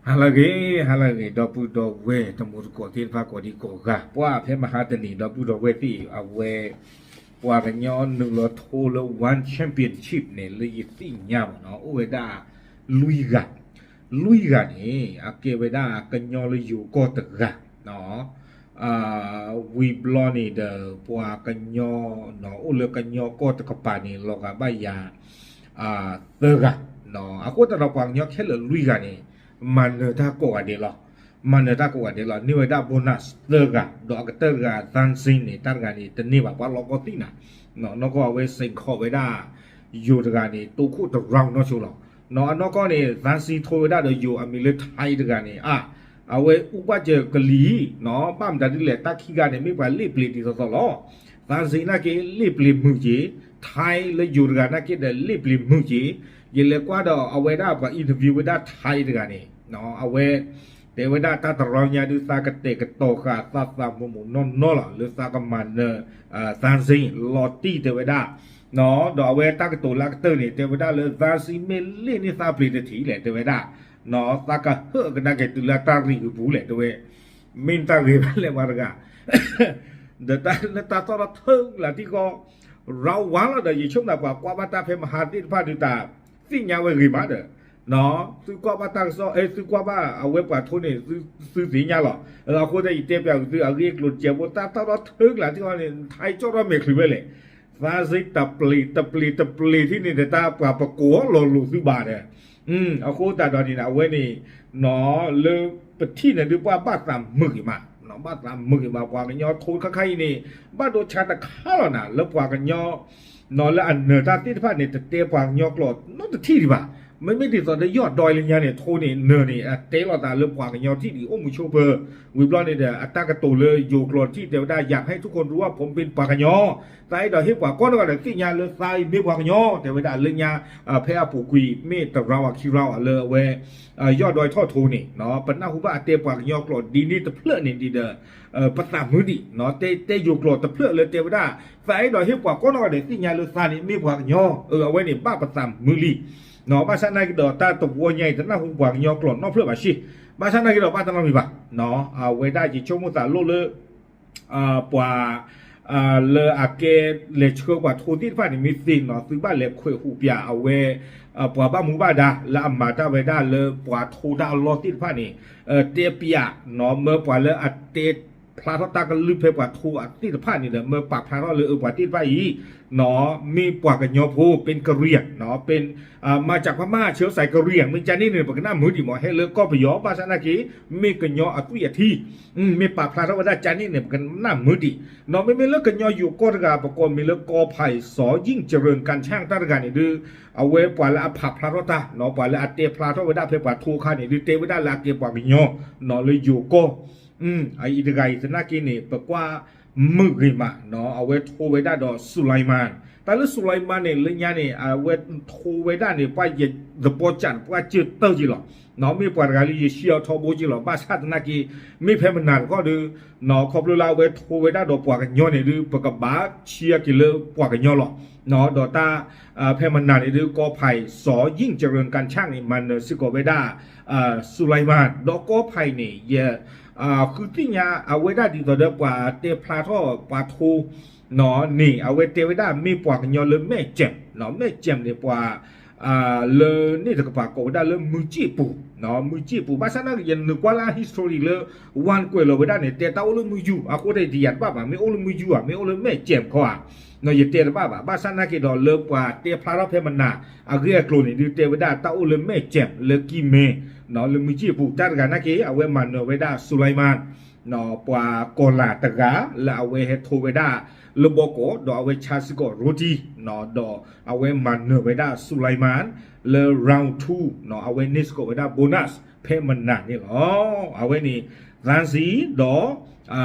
ဟါလၢအဂ့ၤ, ဟါလၢအဂ့ၤ ဒီပုၢ်ဒီဝဲၢ်တံၤသကိးသ့ၣ်တဖၣ်ကိးဒံကိးဂၤ, ပှၤဖဲမဟါတနံၤ ဒီပုၢ်ဒီဝဲၢ်သ့ၣ်အဝဲ ပှၤကညီနုာ်လီၤထိလၢ One Championship န့ၣ် လၢယသ့ၣ်ညါမ့ၢ်နီၤ အိၣ်ဝဲဒၣ် လွံၢ်ဂၤ, လွံၢ်ဂၤန့ၣ် အကဲဝဲဒၣ်ကညီလၢယိၤကီၢ်တဂၤ ဝံၤဘျီန့ၣ်ဒီး ပှၤကညီ အိၣ်လၢကညီကီၢ်တကပၤန့ၣ် လီၤဂာ်ဘၣ်ယၤ သၢဂၤ, အဃိသတးဒီးပှၤကညီခဲလၢာ်လွံၢ်ဂၤန့ၣ် မၤနၢၤတၢ်ကိးဂၤဒဲးလီၤ, မၤနၢၤတၢ်ကိးဂၤဒဲးလီၤ, န့ၢ်ဝဲဒၣ် bonus သၢဂၤ, ဒီးအကတၢၢ်တဂၤ သန်းဇင်း န့ၣ် တၢ်တဂၤန့ၣ် တန့ၢ်ဘၣ် ပှၤလီၢ်ကီၢ်သံနၤ, နီၢ်ကီၢ်အဝဲစ့ၢ်ကီးဝဲဒၣ် ယိၤတဂၤန့ၣ် တိခိၣ်တ round နီၢ်ဆိလီၤ, နီၢ်အနီၢ်ကီၢ်န့ၣ် သန်းဇင်း ထိဝဲဒၣ်ဒီးယိၤအမံၤလၢ Thai တဂၤန့ၣ် အ အဝဲအူဘၣ်စၢၤကလံၤ, နီၢ် ဘၣ်မတၤဒ်လဲၣ် တၢ်ခံဂၤန့ၣ် မ့ၢ်ပှၤလ့ၣ်ပျ့ၤဒ်သိးသိးလီၤ, သန်းဇင်း နာ်က့လ့ၣ်ပျ့ၤမုာ်က့ၤ, Thai လၢယိၤတဂၤနာ်က့ဒီးလ့ၣ်ပျ့ၤမုာ်က့ၤ, ယလဲၤကွၢ်ဒီးအဝဲဒၣ်ပှၤ interview ဝဲဒၣ် Thai တဂၤန့ၣ် အဝဲ တဲဝဲဒၣ်တၢ်တရီညါဒုး သးကတဲာ်ကတီၤဃာ်သးသးမုာ်မုာ်နီၢ်နီၢ်လီၤ လၢသးကမၤနၢၤ သန်းဇင်း လီၤတံၢ်တဲဝဲဒၣ်, ဒီးအဝဲတၢ်ကတိၤလၢအကတၢၢ်န့ၣ် တဲဝဲဒၣ်လၢ သန်းဇင်း မ့ၢ်လ့ၣ်န့ၢ်သးပျ့ၤတထံၣ်လဲၣ် တဲဝဲဒၣ်, သးကဟၢကဒါက့ၤတုၤလၢတၢ်ရံၣ်ကပူၤလဲၣ် တဲဝဲ, မ့ၢ်တၢ်ဂ့ၤဘၣ်လဲၣ်ပှၤတဂၤ ဒီးတၢ်လၢတၢ်သီၣ်ထီၣ်ထၢလၢထံကီၢ် ရၤဝါလီၤဒီး ယဆိကမိၣ်ပှၤကွၢ်ဘၣ်တၢ်ဖဲမဟါသ့ၣ်တဖၣ်ဒုးတၢ်သ့ၣ်ညါဝဲဂ့ၤမးဒီး, သုကွၢ်ဘၣ်တၢ်ကစီၣ် အဲ သုကွၢ်ဘၣ်အဝဲပှၤထိန့ၣ် သုသ့ၣ်ညါလီၤ, အဃိသတးယတဲပျးသုအဂ့ၢ်အကျိၤတစဲးဖိ တၢ်သီၣ်ထီၣ်ထၢကလၤထံကီၢ်န့ၣ် ထါကၠီၣ်ထီၣ်မဲာ်ချံဝဲလဲၣ်, သးစ့တပျ့ၤ တပျ့ၤတပျ့ၤထံၣ်န့ၣ်ဒီး တၢ်ပှၤပကိးလီၤလိာ်သုဘၣ်ဒီး အဃိသတးဒီးန့ၣ် အဝဲန့ၣ် လၢပထံၣ်န့ၣ်ဒုးပှၤဘၣ်သးမုာ်ဂ့ၤမး, ဘၣ်သးမုာ်ဂ့ၤမး ပှၤကညီထိခါခါအံၤန့ၣ် ဘၣ်ဒိဆါတခါလီၤနၤ လၢပှၤကညီ လၢအနၢၤတၢ်သ့ၣ်တဖၣ်န့ၣ် တတဲပှၤကညီကျိာ်နီတထံၣ်ဒံးဘၣ်, မ့မ့ၢ်ဒ်သိးဒီးယီၢ်ဒွဲလၢညါန့ၣ် ထိန့ၣ် နၢၤန့ၣ် အတဲလိာ်သးလၢပှၤကညီထံၣ်ဒံးအိၣ်မူဆိးပၢၤ, ဝံၤဘျီန့ၣ်ဒီး အတၢ်ကတိၤလၢယိၤကျိာ်ထံၣ်တဲဝဲဒၣ် อยากให้ทุกคนรู้ว่าผมเป็นปากกยอ သးအဲၣ်ဒိးဟ့ၣ်ပှၤကိးနီၢ်ဂၤဒဲးသ့ၣ်ညါလၢသးအံၤမ့ၢ်ပှၤကညီ တဲဝဲဒၣ်လၢညါ ဖဲအပူၤကွံာ်မ့ၢ်တ round အခံ round အလၢအဝဲ ယီၢ်ဒွဲထီၣ်ထိန့ၣ် ပနၢ်ဟူဘၣ်အတဲပှၤကညီကျိာ်ဒ်န့ၣ်တဖျၢၣ်န့ၣ်ဒံးဒီး ပသးမုာ်ဒံး တဲယိၤကျိာ်တဖျၢၣ်လၢတဲဝဲဒၣ် သးအဲၣ်ဒိးဟ့ၣ်ပှၤကိးနီၢ်ဂၤဒဲးသ့ၣ်ညါလၢသးန့ၣ်မ့ၢ်ပှၤကညီ အဝဲန့ၣ်ဘၣ်ပသးမုာ်လံ ဘၣ်ဆၣ်နာ်က့ဒီး တၢ်တဝီညါအံၤတနၢ်ဟူပှၤကညီကျိာ်နီတဖျၢၣ်ဘၣ်ရှ့, ဘၣ်ဆၣ်နာ်က့ဒီးဘၣ်တနီတမံၤဘၣ်, အဝဲဒၣ်ယဆိကမိၣ်သးလိၣ်လၢ ပှၤ လၢအကဲလဲၤဆှၢပှၤထိသ့ၣ်တဖၣ်န့ၣ် မ့ၢ်သ့နီၤ သုဘၣ်လဲၤခွဲးဟူးပၠးအဝဲ ပှၤဘၣ်မူဘၣ်ဒါ လၢအမၤတၢ်ဝဲဒၣ်လၢပှၤထိတၢ်အလီၢ်သ့ၣ်တဖၣ်န့ၣ် တဲပၠးနီၤ မၢပှၤလၢအတဲဖျါထီၣ်တၢ်ကလုၢ်ဖဲပှၤထိအသ့ၣ်တဖၣ်န့ၣ်ဒီး မၢပာ်ဖျါထီၣ်လၢအပှၤသ့ၣ်တဖၣ်အံၤ မ့ၢ်ပှၤကညီဖိ เป็นกะเหรี่ยงနီၤ เป็น มาจากพม่า เชื้อสายกะเหรี่ยง မ့ၢ်ကန့ၣ်န့ၣ် ပကနၣ်မုာ်ဒံးမး ဟဲလၢကီၢ်ပယီၤ ဘၣ်ဆၣ်နာ်က့ မ့ၢ်ကညီအသွံၣ်အထံ မ့ၢ်ပာ်ဖျါထီၣ်ဝဲဒၣ်ကန့ၣ်န့ၣ် ပကနၣ်မုာ်ဒံးနီၤ မ့မ့ၢ်လၢကညီယိၤကီၢ်တဂၤ ပကိးမံၤလၢ กอไผ่ สอยิ่งเจริญการช่าง တၢ်တဂၤန့ၣ်ဒုး အဝဲပှၤလၢအပာ်ဖျါထီၣ်တၢ်နီၤ ပှၤလၢအတဲဖျါထီၣ်ဝဲဒၣ်ဖဲပှၤထိအခါန့ၣ်ဒုး တဲဝဲဒၣ်လၢအကဲပှၤကညီနီၤ လၢယိၤကီၢ် အအံၤတဂၤအံၤသနာ်က့န့ၣ် ပကွၢ်မုာ်ဂ့ၤမးနီၤ အဝဲထိဝဲဒၣ်ဒီး Sulaiman တၢ်လၢ Sulaiman န့ၣ် လၢညါန့ၣ် အဝဲထိဝဲဒၣ်န့ၣ် ပှၤယသပီစး ပှၤစၢၤတၢ်က့ၤလီၤနီၤ မ့ၢ်ပှၤတဂၤလၢယဆံးအီၤထီဘိက့ၤလီၤ ဘၣ်ဆၣ်သနာ်က့ မ့ၢ်ဖဲမနၤတခီဒီး နီၤ ခီဖျိလၢအဝဲထိဝဲဒၣ်ဒီးပှၤကညီန့ၣ်ဒုး ပကဘၣ်ဆံးအက့ၤလၢပှၤကညီလီၤနီၤ ဒီးတၢ် ဖဲမနၤန့ၣ်ဒုး กอไผ่ สอยิ่งเจริญการช่าง န့ၣ် မၤနၢၤစ့ၢ်ကီးဝဲဒၣ် Sulaiman ဒီး กอไผ่ န့ၣ် ယ ဃုသ့ၣ်ညါအဝဲဒၣ်ဒ်သိးဒီး ပှၤတဲဖျါထီၣ်ပှၤထိ န့ၣ် အဝဲတဲဝဲဒၣ်မ့ၢ်ပှၤကညီလၢ แม่แจ่มနီၤ แม่แจ่ม န့ၣ် ပှၤ လၢန့ၣ်တကပၤကိးဝဲဒၣ်လၢ မုၢ်ကၠ့ၣ်ပူၤနီၤ မုၢ်ကၠ့ၣ်ပူၤ ဘၣ်ဆၣ်နာ်က့ ယနုာ်ကွၢ်လၢ history လၢ ဝၢၼ်ၢ်ကွဲးလီၤဝဲဒၣ်န့ၣ် တဲတၢ်အိၣ်လၢမုၢ်ယူၢ် အဃိတယံာ်တဘၣ်ဘၣ် မ့ၢ်အိၣ်လၢမုၢ်ယူၢ်ဧါ မ့ၢ်အိၣ်လၢ แม่แจ่ม ခီဧါ ယတဲတဘၣ်ဘၣ် ဘၣ်ဆၣ်နာ်က့ဒီးလၢပှၤတဲဖျါထီၣ်ဖဲမနၤ အဂ့ၢ်အကျိၤန့ၣ်ဒုး တဲဝဲဒၣ်တၢ်အိၣ်လၢ แม่แจ่ม လၢကံၢ်မဲ လၢမုၢ်ကၠ့ၣ်ပူၤ တၢ်တဂၤနာ်က့ အဝဲမၤနၢၤဝဲဒၣ် Sulaiman ပှၤကီၤလၤတဂၤ လၢအဝဲဟဲထိဝဲဒၣ်လၢဘီကီး ဒီးအဝဲဆါစ့ၢ်ကီး roti ဒီးအဝဲမၤနၢၤဝဲဒၣ် Sulaiman လၢ round two အဝဲန့ၢ်စ့ၢ်ကီးဝဲဒၣ် bonus ဖဲမနၤန့ၣ်လီၤ. အဝဲန့ၣ် သန်းဇင်း ဒီး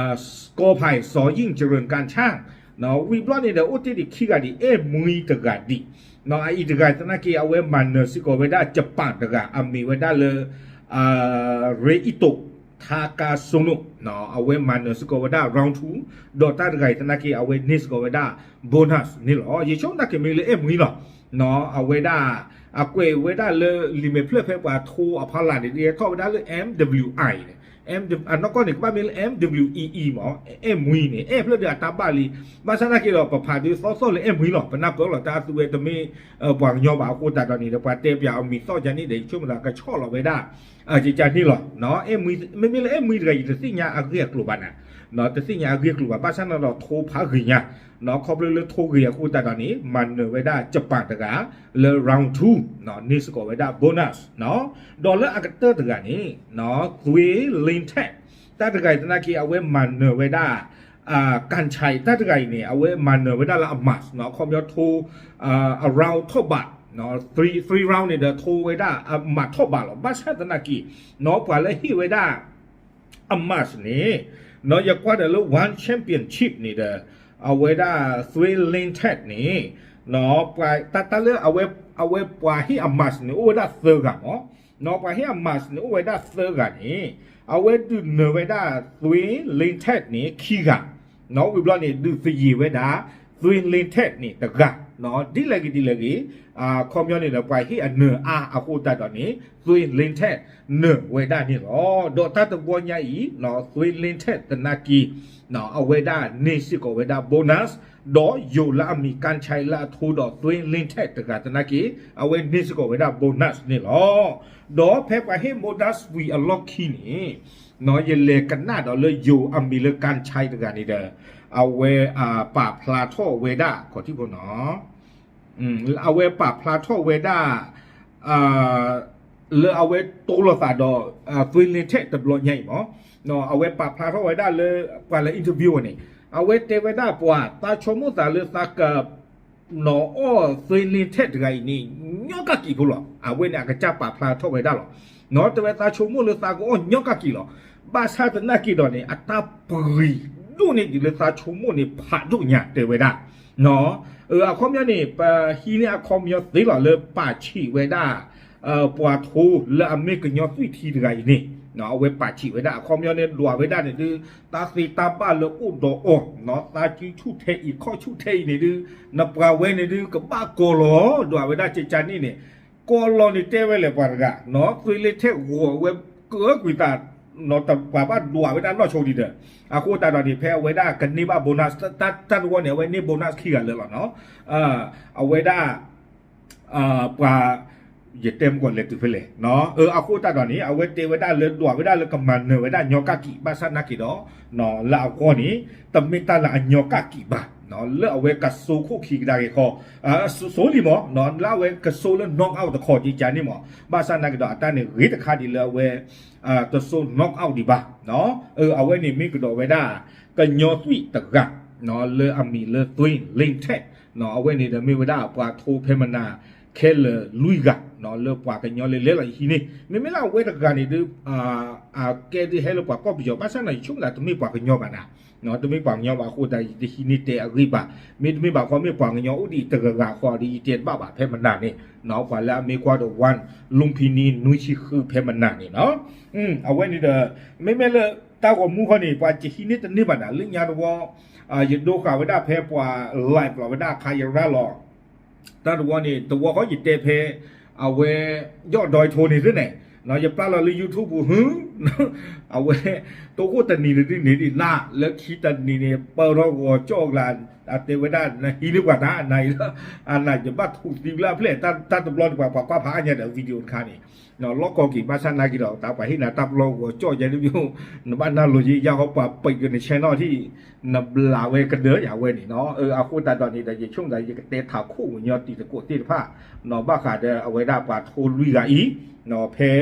กอไผ่ สอยิ่งเจริญการช่าง ဝံၤဘျီန့ၣ်ဒီး အိၣ်တ့ၢ်ဒံးခံဂၤဒံး အဲၣ်မှံတဂၤဒံး အအံၤတဂၤသနာ်က့ အဝဲမၤနၢၤစ့ၢ်ကီးဝဲဒၣ် ယပၣ်တဂၤ အမ့ၢ်ဝဲဒၣ်လၢ ရ့အံတိး Takasuno အဝဲမၤနၢၤစ့ၢ်ကီးဝဲဒၣ် round two ဒီးတၢ်တဂၤအံၤသနာ်က့ အဝဲန့ၢ်စ့ၢ်ကီးဝဲဒၣ် bonus န့ၣ်လီၤ. ယဆိကမိၣ်သနာ်က့မ့ၢ်လၢအဲၣ်မှံလီၤ. အဝဲဒၣ် အကွဲးဝဲဒၣ်လၢလံာ်မဲာ်ဖျၢၣ်ဖဲပှၤထိအဖီလာ်န့ၣ် ဒ်ထီၣ်ဝဲဒၣ်လၢ M W I န့ၣ် အနီၢ်ကီၢ်န့ၣ် ကဘၣ်မ့ၢ်လၢ M W E E မး အဲၣ်မှံန့ၣ် အဲၣ်ဖျၢၣ်ဒီးအတၢ်ဘၣ်လံ. ဘၣ်ဆၣ်သနာ်က့ဒီး ပဖးဒုးသီသီၣ်လၢအဲၣ်မှံလီၤ. ပနၢ်ပၢၢ်လီၤတၢ်အသူဝဲတမ့ၢ် ပှၤကညီဘၣ်အဃိသတးဒီးန့ၣ်ဒီး ပှၤတဲပၠးအမံၤသီၣ်ကန့ၣ်ဒီး ယဆိကမိၣ်သးကဆီၣ်လီၤဝဲဒၣ် ကကန့ၣ်လီၤ. မ့မ့ၢ်လၢအဲၣ်မှံတဂၤ ယတသ့ၣ်ညါအဂ့ၢ်အကျိၤဘၣ်နၤ, တသ့ၣ်ညါအဂ့ၢ်အကျိၤဘၣ်. ဘၣ်ဆၣ်န့ၣ်ဒီးထိဖးဂ့ၤညါ, ခီဖျိလၢထိဂ့ၤအဃိသတးဒီးန့ၣ် မၤနၢၤဝဲဒၣ် Japan တဂၤ လၢ round two န့ၢ်စ့ၢ်ကီးဝဲဒၣ် bonus ဒီးလၢအကတၢၢ်တဂၤန့ၣ် Thuy Linh Tet တၢ်တဂၤအံၤသနာ်က့ အဝဲမၤနၢၤဝဲဒၣ် ကၣ်ဆဲး တၢ်တဂၤအံၤန့ၣ် အဝဲမၤနၢၤဝဲဒၣ်လၢအ mask အခီပညီထိ အ round ထီၣ်ဘး three round န့ၣ်ဒီးထိဝဲဒၣ်အ mask ထီၣ်ဘးလီၤ. ဘၣ်ဆၣ်သနာ်က့ ပှၤလၢဟ့ၣ်ဝဲဒၣ် အ mask န့ၣ် ယကွၢ်ဒီးလၢ One Championship န့ၣ်ဒီး အဝဲဒၣ် Thuy Linh Tet န့ၣ် တၢ်လၢ အဝဲပှၤဟ့ၣ်အ mask န့ၣ် အိၣ်ဝဲဒၣ်သၢဂၤမး, ပှၤဟ့ၣ်အ mask န့ၣ် အိၣ်ဝဲဒၣ်သၢဂၤန့ၣ် အဝဲဒုးနၢၤဝဲဒၣ် Thuy Linh Tet န့ၣ် ခံဂၤ, ဝံၤဘျီန့ၣ် ဒုးသယံၤဝဲဒၣ် Thuy Linh Tet န့ၣ်တဂၤ, ဒ်လဲၣ်ဂ့ၤဒ်လဲၣ်ဂ့ၤ အခီပညီန့ၣ်ဒီး ပှၤဟ့ၣ်အနၢၤအါအဃိသတးဒီးန့ၣ် Thuy Linh Tet နၢၤဝဲဒၣ်န့ၣ်လီၤ. ဒီးတၢ်တဘျီညါအံၤ Thuy Linh Tet သနာ်က့ အဝဲဒၣ်န့ၢ်စ့ၢ်ကီးဝဲဒၣ် bonus ဒီးယိၤလၢအမံၤ ကၣ်ဆဲး လၢအထိဒီး Thuy Linh Tet တဂၤသနာ်က့ အဝဲန့ၢ်စ့ၢ်ကီးဝဲဒၣ် bonus န့ၣ်လီၤ. ဒီးဖဲပှၤဟ့ၣ် bonus ဝံၤအလီၢ်ခံန့ၣ် ယလဲၤကနၣ်ဒီးလၢယိၤအမံၤလၢ ကၣ်ဆဲး တဂၤန့ၣ်ဒီး အဝဲပာ်ဖျါထီၣ်ဝဲဒၣ် ခီၣ်ထံးဖိနီၤ အဝဲပာ်ဖျါထီၣ်ဝဲဒၣ် လၢအဝဲတိလိာ်သးဒီး Thuy Linh Tet တဘျီညါအံၤမး, အဝဲပာ်ဖျါထီၣ်ဝဲဒၣ်လၢ ပှၤလၢ interview အီၤန့ၣ် အဝဲတဲဝဲဒၣ်ပှၤ သးဆိကမိၣ်သးလၢသးက နီၤအီၣ် Thuy Linh Tet တဂၤအံၤန့ၣ် ညီကၣ်ကံၢ်ဖိလီၤ. အဝဲန့ၣ်အကစၢ်ပာ်ဖျါထီၣ်ဝဲဒၣ်လီၤ. တဲဝဲသးဆိကမိၣ်လၢသးကအီၣ်ညီကၣ်ကံၢ်လီၤ. ဘၣ်ဆၣ်သနာ်က့ဒီးန့ၣ် အတၢ်ပှ့ၤဒိၣ်န့ၢ်ဒံးလၢသးဆိကမိၣ်န့ၣ် ဖးဒိၣ်ညါတဲဝဲဒၣ် အခီပညီန့ၣ် ပဟံးန့ၢ်အခီပညီသ့လီၤလၢပာ်ဆံးဝဲဒၣ် ပှၤထိလၢအမ့ၢ်ကညီသွံၣ်ထံတဂၤအံၤန့ၣ် အဝဲပာ်ဆံးဝဲဒၣ် အခီပညီန့ၣ် ဒွးဝဲဒၣ်န့ၣ်ဒုး တၢ်သ့တၢ်ဘၣ်လၢအိၣ်ဒီးအီၤ သးစုဆူၣ်ထဲအံၤခီၣ်ဆူၣ်ထဲအံၤန့ၣ်ဒုး နပှၤဝဲန့ၣ်ဒုး ကဘၣ်ကီၤလီၤ ဒွးဝဲဒၣ်ကကန့ၣ်န့ၣ် ကီၤလီၤန့ၣ်တဲဝဲလဲၣ်ပှၤတဂၤ Thuy Linh Tet ဂီၤဝဲကၢကွံာ်သး ပှၤဘၣ်ဒွးဝဲဒၣ်နီၢ်ဆိဒံးဒီး အဃိသတးဒီးန့ၣ် ဖဲအဝဲဒၣ်ကန့ၢ်ဘၣ် bonus တၢ်တဝီန့ၣ် အဝဲန့ၢ် bonus ခံဂၤလၢာ်လီၤနီၤ အဝဲဒၣ် ပှၤ ယတဲမ့ၢ်ကီးလဲၤတုၤဖဲလဲၣ် အဃိသတးဒီးန့ၣ် အဝဲတဲဝဲဒၣ်လၢဒွးဝဲဒၣ်လၢကမၤနၢၤဝဲဒၣ်ညီကၣ်ကံၢ် ဘၣ်ဆၣ်သနာ်က့ဒီး လၢအဂီၢ်န့ၣ် တမ့ၢ်တၢ်လၢအညီကၣ်ကံၢ်ဘၣ် လၢအဝဲကစိခိၣ်ခံကဒါက့ၤဃီ စိလံမး လၢအဝဲကစိလၢ knock out တခီကကန့ၣ်မး ဘၣ်ဆၣ်သနာ်က့ဒီး အတၢ်န့ၣ်ဂ့ၤတခါဒံးလၢအဝဲ တစိ knock out ဒံးဘၣ် အဝဲန့ၣ်မ့ၢ်ကဒီးဝဲဒၣ် ကညီသွံၣ်တဂၤ လၢအမံၤလၢ Thuy Linh Tet အဝဲန့ၣ်ဒီးမ့ၢ်ဝဲဒၣ်ပှၤထိဖဲမနၤ ခဲလၢာ်လွံၢ်ဂၤ လၢပှၤကညီလၢလဲၤလီၤယဟံးန့ၢ် မ့မ့ၢ်လၢအဝဲတဂၤန့ၣ်ဒုး အကဲဒုးဟဲလၢပှၤကီၢ်ပယီၤ ဘၣ်ဆၣ်န့ၣ် ယဆိကမိၣ်သးတမ့ၢ်ပှၤကညီဘၣ်နၤ တမ့ၢ်ပှၤကညီဘၣ်အဃိသတး ယတဟံးန့ၢ်တဲအဂ့ၢ်ဘၣ် မ့တမ့ၢ်ဘၣ်ခီမ့ၢ်ပှၤကညီအိၣ်ဒံးတဂၤဂၤဃီဒီး ယတဲတဘၣ်ဘၣ် ဖဲမနၤန့ၣ် ပှၤလၢအမ့ၢ်ကွၢ်ဒီး ဝၣ် လူဖံနံ နွံဆံဃု ဖဲမနၤန့ၣ်နီၤ အဝဲန့ၣ်ဒီး မ့မ့ၢ်လၢတၢ်ဂီၤမူခီန့ၣ် ပှၤကဟံးန့ၢ်တန့ၢ်ဘၣ်နၤ လၢညါတဝီ ယဒိဃာ်ဝဲဒၣ်ဖဲပှၤ live လီၤဝဲဒၣ်အခါယရၤလီၤ တၢ်တဝီန့ၣ် တဝီဃီယတဲဖဲ အဝဲ ယီၣ်ဒီးထိန့ၣ်သ့ၣ်န့ၣ် ယပျၢ်လီၤလၢ YouTube ပူၤ အဝဲ တိခိၣ်တနံၤန့ၣ်ဒ်န့ၣ်ဒ်နၤ လၢခံတနံၤန့ၣ် ပၢၢ်ထီၣ်ဂီၤကၠီၣ်ကျါ အတဲဝဲဒၣ် နဟံးန့ၢ်ပှၤတၢ်နၤအံၤလီၤ အနၤယဘၣ်ထူးသံလၢအဖျဲၣ် တၢ်တဘျီန့ၣ်ပှၤပှၤကွၢ်ဖးအါညါဒီး video တခါန့ၣ် လီၢ်ကီၢ်က့ၤ ဘၣ်ဆၣ်နာ်က့ဒီး တၢ်ပှၤဟ့ၣ်နၤတၢ်ပလီၢ်ဂီၤကၠီၣ်ယဲဒ် နဘၣ်နၢ်လိၤယဲ ယါဃီပှၤပံးကနံၣ် channel ထံၣ် နဘျးဝဲကဒၢယၤဝဲန့ၣ်နီၤ အဃိသတးဒီးန့ၣ်ဒီး ယဆိကမိၣ်သး ယကတဲထးခိၣ်ကညီတံၤသကိးသ့ၣ်တဖၣ် ဘၣ်ဃးဒီးအဝဲဒၣ်ပှၤထိလွံၢ်ဂၤအံၤ ဖဲ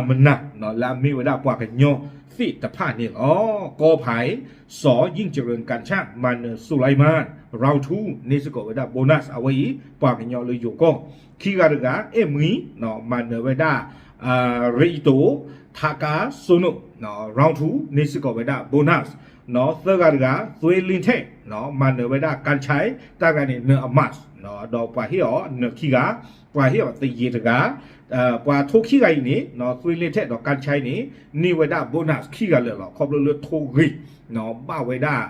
မနၤ လၢအမ့ၢ်ဝဲဒၣ်ပှၤကညီသ့ၣ်တဖၣ်န့ၣ်လီၤ. ကီဖဲ စီၤယံၣ်ကရၢၣ် ကၣ်ဆၣ် မၤနၢၤ စူၤလါမၣ် round two န့ၢ်စ့ၢ်ကီးဝဲဒၣ် bonus အဝဲအံၤ ပှၤကညီလၢယိၤကီၢ် ခံဂၤတဂၤ အဲၣ်မှံ မၤနၢၤဝဲဒၣ် ရ့အံတိၤ ထးကါစိနိး round two န့ၢ်စ့ၢ်ကီးဝဲဒၣ် bonus သၢဂၤတဂၤ သွ့လ့ၣ်ထဲး မၤနၢၤဝဲဒၣ် ကၣ်ဆဲး တၢ်ဂၤန့ၣ် နၢၤအ mask ဒီးပှၤဟ့ၣ်အီၤနၢၤခံဂၤ, ပှၤဟ့ၣ်အီၤသယံၤတဂၤ, ပှၤထိခံဂၤအံၤန့ၣ် သွ့လ့ထဲဒီးကါဆါအံၤန့ၣ် န့ၢ်ဝဲဒၣ် bonus ခံဂၤလၢာ်လီၤ. ခီဖျိလၢထိဂ့ၤ ဘၣ်ဝဲဒၣ်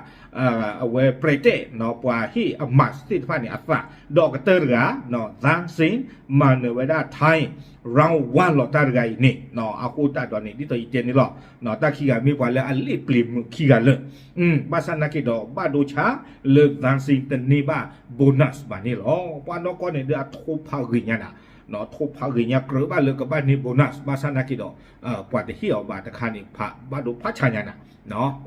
အဝဲပြဲးတဲာ် ပှၤဟ့ၣ်အမၤသ့ၣ်တဖၣ်န့ၣ်အသး, ဒီးကတၢၢ်တဂၤ သန်းစင် မၤနၢၤဝဲဒၣ် Thai round one လီၤတၢ်တဂၤအံၤန့ၣ် အဃိသတးဒီးန့ၣ် ဒ်သိးယတဲန့ၣ်လီၤ. တၢ်ခံဂၤမ့ၢ်ပှၤလၢအလ့ၣ်ပျ့ၤမုာ်ခံဂၤလၢာ်, ဘၣ်ဆၣ်နာ်က့ဒီး ဘၣ်ဒိဆါလၢ သန်းစင် တန့ၢ်ဘၣ် bonus ဘၣ်န့ၣ်လီၤ. ပှၤနီၢ်ကီၢ်န့ၣ်ဒီးအထိဖးဂ့ၤညါနၤ, ထိဖးဂ့ၤညါကြၢးဘၣ်လၢကဘၣ်န့ၢ် bonus ဘၣ်ဆၣ်နာ်က့ဒီး ပှၤတဟ့ၣ်အီၤဘၣ်တခါန့ၣ် ဘၣ်ဒိဖးဆါညါနၤ.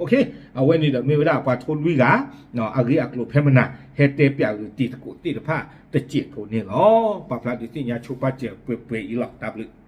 OK, အဝဲန့ၣ်ဒီးမ့ၢ်ဝဲဒၣ်ပှၤထိလွံၢ်ဂၤ အဂ့ၢ်အကျိၤဖဲမနၤ ဟဲတဲပၠးဂ့ၤတံၤသကိးသ့ၣ်တဖၣ်တစဲးဖိန့ၣ်လီၤ. ပာ်ဖျါဒုးသ့ၣ်ညါဆိပာ်စၢၤပှဲၤပှဲၤအံၤလီၤ. တၢ်ဘျုး